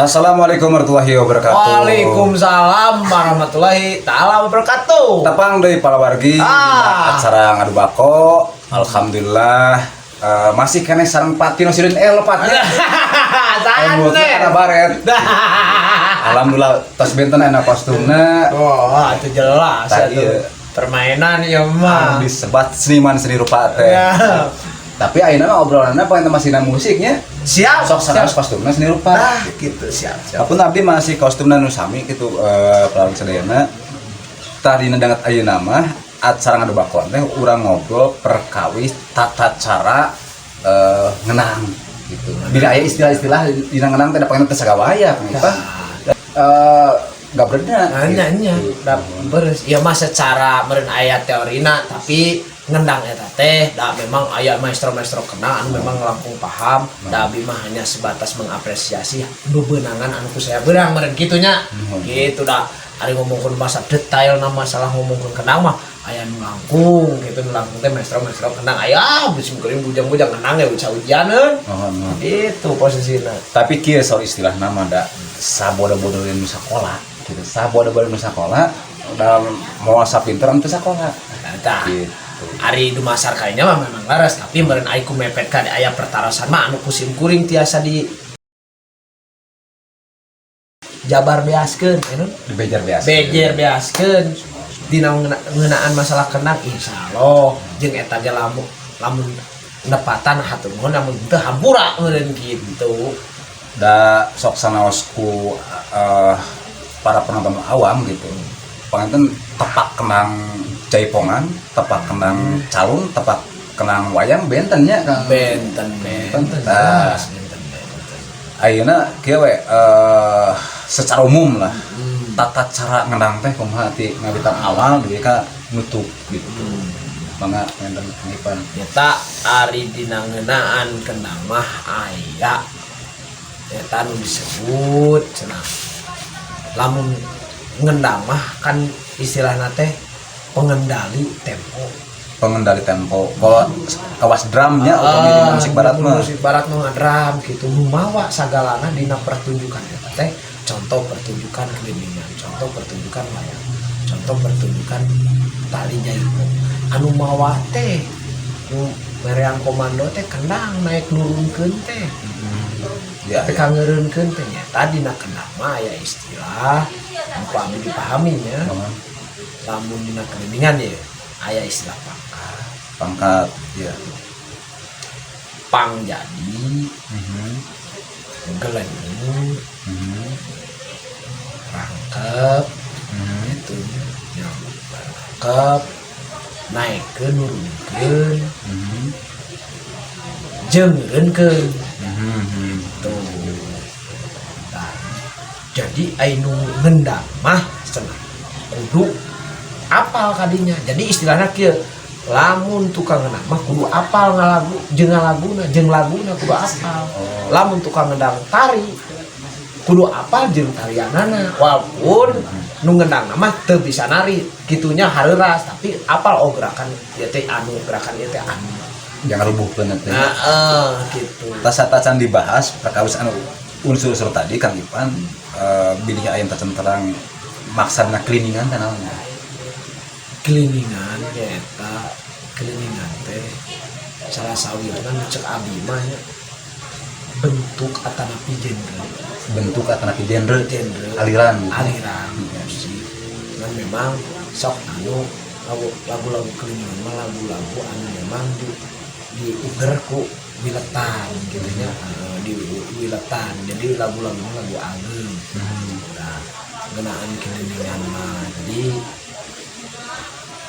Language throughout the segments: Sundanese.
Assalamualaikum warahmatullahi wabarakatuh. Waalaikumsalam warahmatullahi taala wabarakatuh. Tepang deui palawargi dina acara Ngadu Bako. Alhamdulillah, masih keneh sareng Pak Tino Sirin lepatnya. Sanes. Ada baret. Alhamdulillah tos benten enak kostumna. Oh, itu jelas Tah, ya tuh. iya. Permainan ya mah. Anu disebat seniman seni rupa teh. Ya. Tapi ayeuna mah obrolanna paling masih na musiknya. Siap. Sok sanaos siap. kostumna seni rupa. Ah, gitu, siap, siap. Apun abdi masih kostumna nu sami gitu, palawargi sadayana. Tah, dina danget ayeuna mah acara Ngadu Bako teh urang ngobrol perkawis tata cara ngendang gitu. Bila aya istilah-istilah dina ngendang teh da pengen teh sagawaya Kang Ipan. Gabredna. Nanya nya, gitu. Da beres. Ya mah secara meureun aya teorina, tapi ngendang eta teh da memang aya maestro-maestro kendang anu memang langkung paham. Da abi mah hanya sebatas mengapresiasi bebenangan anu ku saya beurang meureun kitu nya. Gitu da ari ngomongkeun masa detail na masalah ngomongkeun kendang mah aya nu langkung gitu, nu langkung teh maestro-maestro kendang aya bisi kuring bujang-bujang kendang ya uca ujianeun. Mohon, mohon. Itu posisina. Tapi kieu soal istilah nama da sabodo-bodo nu sakola gitu. Sabodo-bodo nu sakola da moal sapinter anu teu sakola. Tah. Gitu. Ari dumasar kayaknya mah memang laras, tapi meureun ai ku mepet ka aya pertarosan mah anu ku sim kuring tiasa di jabar beaskeun anu Dibejar biasa. Bejer beaskeun dina ngeunaan masalah kendang, insyaallah jeung eta ge lamun lamun nepatan hatur nuhun, lamun teu hampura meureun kitu. Da sok sanaos ku para penonton awam gitu, panginten tepak kendang jaipongan, tepak kendang calung, tepak kendang wayang benten nya, Kang. Benten benten. Tah. Jelas benten benten. Ayeuna kieu we, secara umum lah, tata cara ngendang teh kumaha ti ngawitan awal dugi ka nutup gitu. Mangga ngendang, Kang Ipan. Nyata ari dina ngeunaan kendang mah aya eta nu disebut cenah lamun ngendang mah kan istilahna teh pengendali tempo. Pengendali tempo, kalau kawas drumnya upami dina musik barat mah. Musik barat mah drum gitu, nu mawa sagalana dina pertunjukan eta teh. Contoh pertunjukan kelilingan, contoh pertunjukan wayang, contoh pertunjukan tari jaipong, anu mawa teh nu merean komando teh kendang, naik nurunkeun teh. Tapi kangeureunkeun teh nya tadi dina kendang mah aya istilah anu ku abdi dipahami nya. Lamun dina kelilingan ya aya istilah pangkat. Pangkat ya. Pang jadi, gelenung, rangkep, itu ya rangkep, naikkeun nurunkeun, jeung ngeureunkeun. Tuh. Nah, jadi anu ngendang mah cenah kudu apal kadinya. Jadi istilahnya kieu, lamun tukang ngendang mah kudu apal ngalagu jeung ngalaguna, jeung laguna kudu apal. Lamun tukang ngendang tari kudu apal jeung tarianana, walaupun nu ngendang mah teu bisa nari kitunya hareuras, tapi apal, oh gerakan ieu teh anu, gerakan ieu teh anu. Jangan rubuhkeun teh. Nah, gitu. Tacan dibahas perkawis anu unsur-unsur tadi, Kang Ipan, bilih aya tacan terang maksudna keliningan teh naon? Keliningan eta, keliningan teh salah sawiosna nu cek abi mah nya bentuk atanapi genre. Bentuk atanapi genre. Genre. Aliran. Aliran musik dan memang sok anu lagu-lagu keliningan mah lagu-lagu anu memang diuger ku wiletan gitu nya, di wiletan, jadi lagu-lagu lagu ageng. Nah, ngeunaan keliningan mah jadi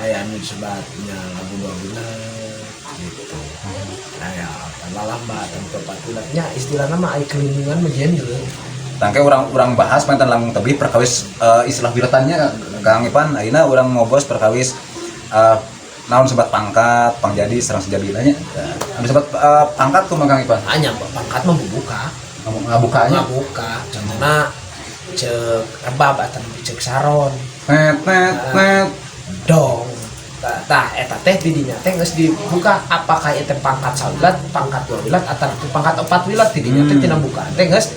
aya anu disebutnya lagu dua wilet gitu, aya lalamba atau tempat wiletnya, istilahnya mah aya keliningan mah genre. Tangke urang-urang bahas panginten langkung tebih perkawis istilah wiletannya, Kang Ipan. Ayeuna urang ngobos perkawis naon sebat pangkat, pangjadi sareng sejabina nya. Anu sebat pangkat kumaha, Kang Ipan? Hanya pangkat mah bubuka. Ngabukanya. Ngabuka, contohnya cek rebab atau cek saron. Net net net. Dong. Tah, tah eta teh di dinya teh geus dibuka apakah eta pangkat sawilat, pangkat dua wilat atau pangkat empat wilat, di dinya teh tina bukaan teh geus.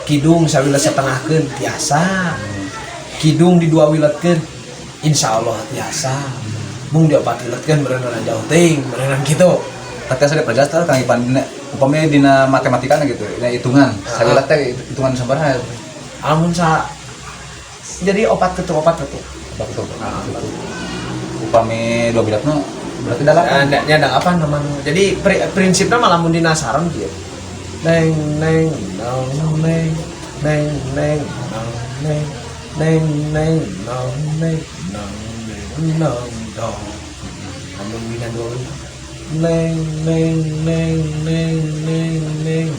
Kidung sawilet setengahkeun tiasa. Kidung di dua wiletkeun insyaallah tiasa. Mung di opat wiletkeun berenang jauh teuing, berenang kitu. Tapi asa diperjelas teh Kang Ipan dina upamanya dina matematika gitu, dina hitungan. Sawilet teh hitungan sabaraha? Amun sa jadi opat ketuk opat ketuk. Opat ketuk. Upami dua wiletna berarti dalapan. Nah, nya apa namanya? Jadi prinsipnya malah mun dina saron kieu. Neng neng nong neng neng neng nong neng neng neng nong neng nong neng nong dong. Amun dina dua neng neng neng neng neng neng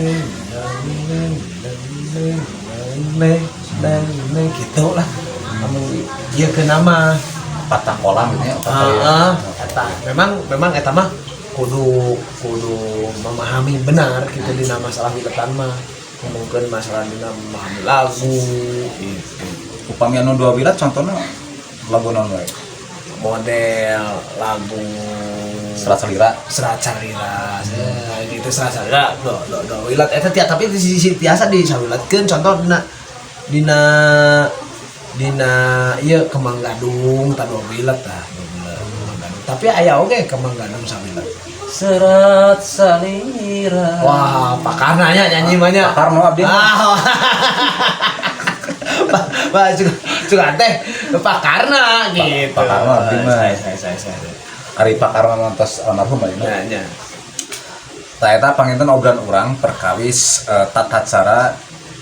neng neng neng neng neng neng neng neng neng gitu lah. Amun ieu ke nama patah kolam gitu ya, ah, eta memang memang eta mah kudu kudu memahami benar gitu dina masalah wiletan mah, ngomongkeun masalah dina memahami lagu gitu. Upami anu dua wilet contohnya lagu naon wae? Model lagu Serat Salira. Serat Salira, gitu Serat Salira do do do wilet eta tia, tapi di sisi tiasa disawiletkeun contoh dina dina dina ieu Kembang Gadung tah dua wilet tah dua wilet Kembang Gadung, tapi aya oge Kembang Gadung sawilet. Serat Salira. Wah, pakarna nya nyanyi mah nya. Pakar mah abdi. Ah. Pak juga teh pakarna gitu. Pakar mah abdi mah. Saya. Ari pakar mah tos almarhum ayeuna. Nya nya. Tah eta panginten obrolan urang perkawis tata cara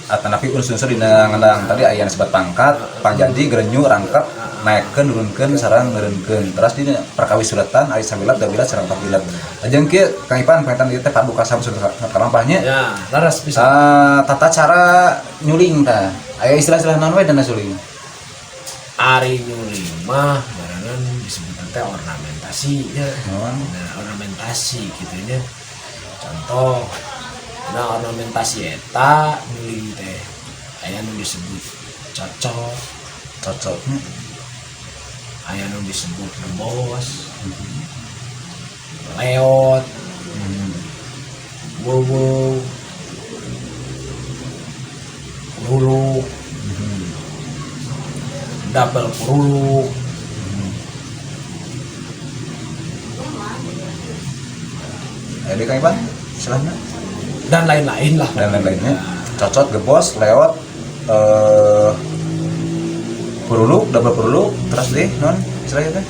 atanapi unsur-unsur dina ngendang tadi aya sebat pangkat, pangjanji, gerenyu, rangkep, naekkeun, nurunkeun, sareng ngeureunkeun. Terus dina perkawis suratan aya sawilat, dawilat, sareng pawilat. Lajeng kieu Kang Ipan panginten ieu teh paduka samsun kalampahnya. Ya, laras bisa. Tata cara nyuling tah. Aya istilah-istilah naon we dina suling? Ari nyuling mah barengan disebut teh ornamentasi nya. Naon? Nah, ornamentasi gitu nya. Contoh, nah ornamentasi eta nyuling teh aya nu disebut cocok, Cocok. Aya nu disebut gebos, leot, wowo, puruluk, double puruluk. Aya deui Kang Ipan istilahna? Dan lain-lain lah. Dan lain-lainnya. Cocot, gebos, leot, puruluk, double puruluk, terus deh non istilahnya teh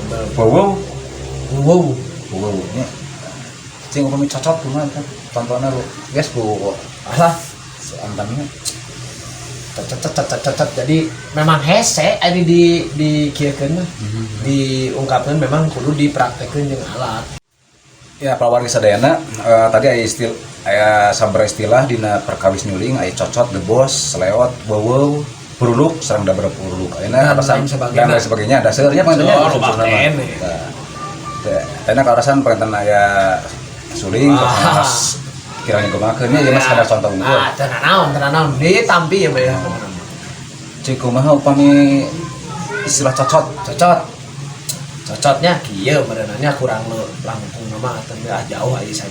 Double wowo, wow. Wowo nya. Cing upami cocot kumaha teh? Contohna lu, guys ku Alah, antamnya. Cocot cocot cocot cocot. Jadi memang hese ini di kieukeun mah. Diungkapkeun memang kudu dipraktekeun jeung alat. Ya, pawargi sadayana, tadi aya istil aya sabaraha istilah dina perkawis nyuling, aya cocot, gebos, leot, wowo, puruluk, sareng double puruluk. Ayeuna Dan kalasan lain sebagainya. Dan lain sebagainya. Da seueurnya panginten nya. Oh, loba keneh. Nah, teh, ayeuna kalasan panginten aya suling, Ah. terus kiranya kumaha nya ieu mah sekadar contoh unggul. Ah, teu nanaon, teu nanaon. Ditampi ya mah ya. Cik kumaha upami istilah cocot? Cocot. Cocotnya kieu merenanya kurang le langkung mah teu ah jauh aya saya.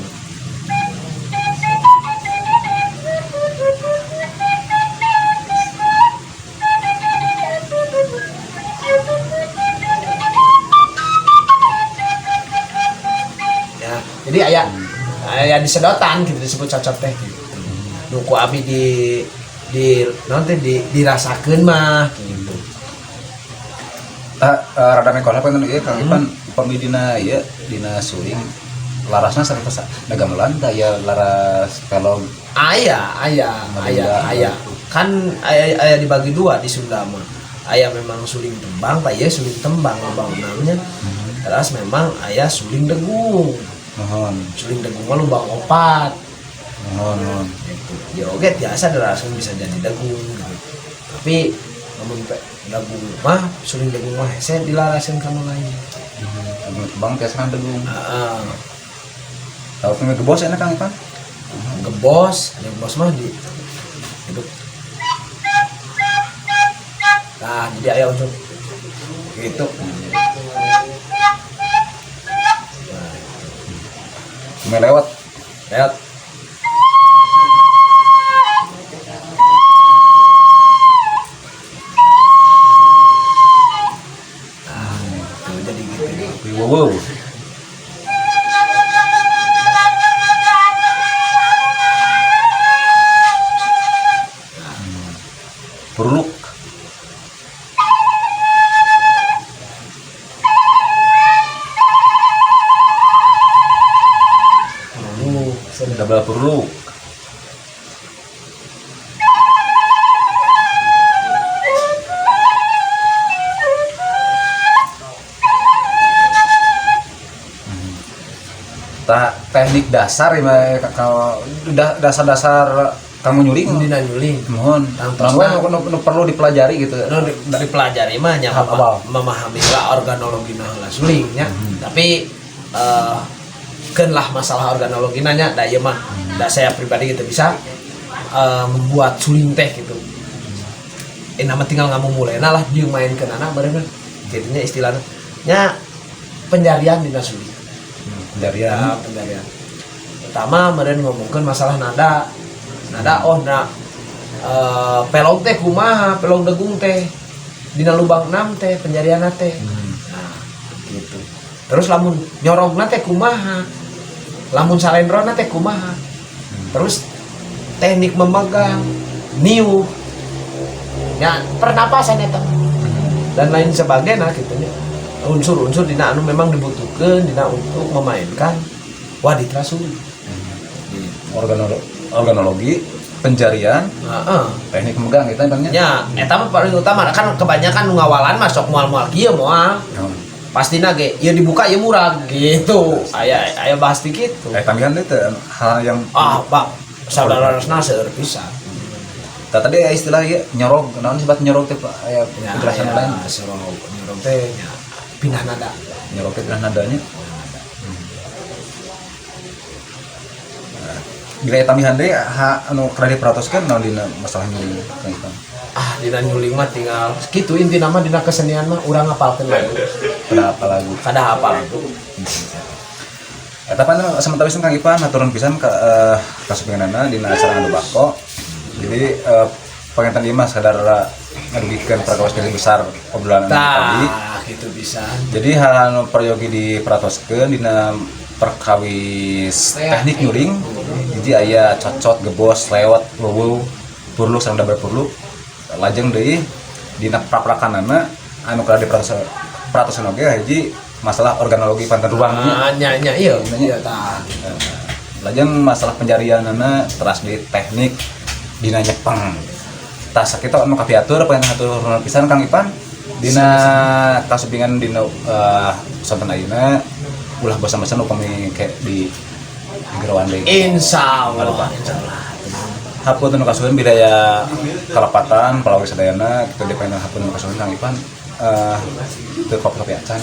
Ya, jadi aya aya disedotan gitu disebut cocot teh gitu. Nu ku abi di naon teh di dirasakeun mah gitu. Tah rada mengkola panginten ieu Kang Ipan upami dina ieu dina suling larasna sarta na gamelan tah aya laras pelog? Aya, aya, aya, Madura. aya. Kan aya, aya dibagi dua di Sunda mah. Aya memang suling tembang, pak ya suling tembang lubang namanya. Terus memang aya suling degung. Nuhun. Suling degung mah lubang opat. Nuhun, nuhun. Gitu. Ya oke biasa langsung bisa jadi degung gitu. Tapi namun degung mah suling degung mah hese dilarasin ka nu lain. Degung tembang tiasa kan degung. Heeh. Tahu punya gebos enak Kang Ipan? Gebos, gebos mah di hidup. Nah, jadi aya unsur gitu. Nah, Cuma lewat. lewat. Double purluk. Tah, teknik dasar ya kalau dasar-dasar kamu nyuling. Dina nyuling. Mohon. Tangtosna. Nu perlu dipelajari gitu. Nu dipelajari mah nya Tahap awal. Memahami lah organologi heula suling nya. Tapi keun lah masalah organologi nya da ieu mah da saya pribadi gitu bisa membuat suling teh gitu. Nama tinggal ngamumulena lah dia mainkeun anak barengan. Gitu nya istilahna. Nya penjarian dina suling. Penjarian. Ya, penjarian. Pertama meureun ngomongkeun masalah nada. Nada oh nah pelog teh kumaha, pelog degung teh dina lubang 6 teh penjarianna teh. Nah, gitu. Terus lamun nyorogna teh kumaha? Lamun salendrona teh kumaha? Terus teknik memegang, niup, ya pernapasan eta dan lain sebagainya gitu nya. Unsur-unsur dina anu memang dibutuhkan dina untuk memainkan waditra suling. Organologi, penjarian, Heeh. teknik memegang gitu bangnya. Ya, eta mah paling utama kan kebanyakan nu ngawalan masuk moal-moal kieu moal. Pastina ge ieu dibuka ieu murah gitu. Aya aya bahas di kitu. Tambahan itu hal yang Ah, Pak, saudarana seueur pisan. Tah, tadi ya istilah ya nyorog, naon sebat nyorog teh Pak? Aya Ya, penjelasan aya lain. Sorog, nyorog teh nya pindah nada. Nyorog teh pindah nadanya. Nah, bila aya tambahan deui ha anu kedah diperhatoskeun naon dina masalah nyuling Kang Ipan? Ah, dina nyuling mah tinggal kitu intina mah dina kesenian mah urang ngapalkeun lagu. Kada apa lagu. Kada hafal lagu. Eta pan sementara Kang Ipan hatur nuhun pisan ka kasumpinganana dina acara ngadu bako. Jadi panginten ieu mah sadar ngadugikeun perkawis garis besar obrolan anu tadi. Tah, gitu bisa. Jadi hal anu peryogi diperhatoskeun dina perkawis teknik nyuling hiji aya cocot, gebos, lewat, luwuh, purluk sareng double purluk. Lajeng deui dina praprakanana anu kedah diperhatoskeun oge hiji masalah organologi panten ruangnya. Ah, nya nya iya, iya tah. Lajeng masalah penjarianana teras di teknik dina nyepeng. Tah sakitu anu kapiatur pengen hatur nuhun pisan Kang Ipan dina kasumpingan dina sonten ayeuna ulah bosan-bosan upami ke di geroan deui. Insyaallah, insyaallah. Hapunten nu kasuhun bila aya kalepatan palawi sadayana kitu di pengen hapunten nu kasuhun Kang Ipan teu kopi-kopi acan.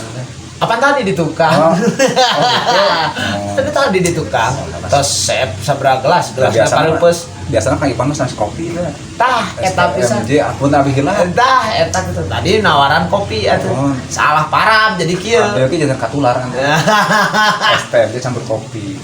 Apa tadi di tukang? Oh. Oh, gitu. Oh. Tadi tadi di tukang. Terus sep sabra gelas, gelas Biasana paling pes. Biasana Kang Ipan mah sanes kopi teh. Tah, eta pisan. STMJ ampun abi heula. Tah, eta gitu. Tadi nawaran kopi atuh. Oh. Salah parab jadi kieu. Abdi oge jangan katular kan. STMJ campur kopi.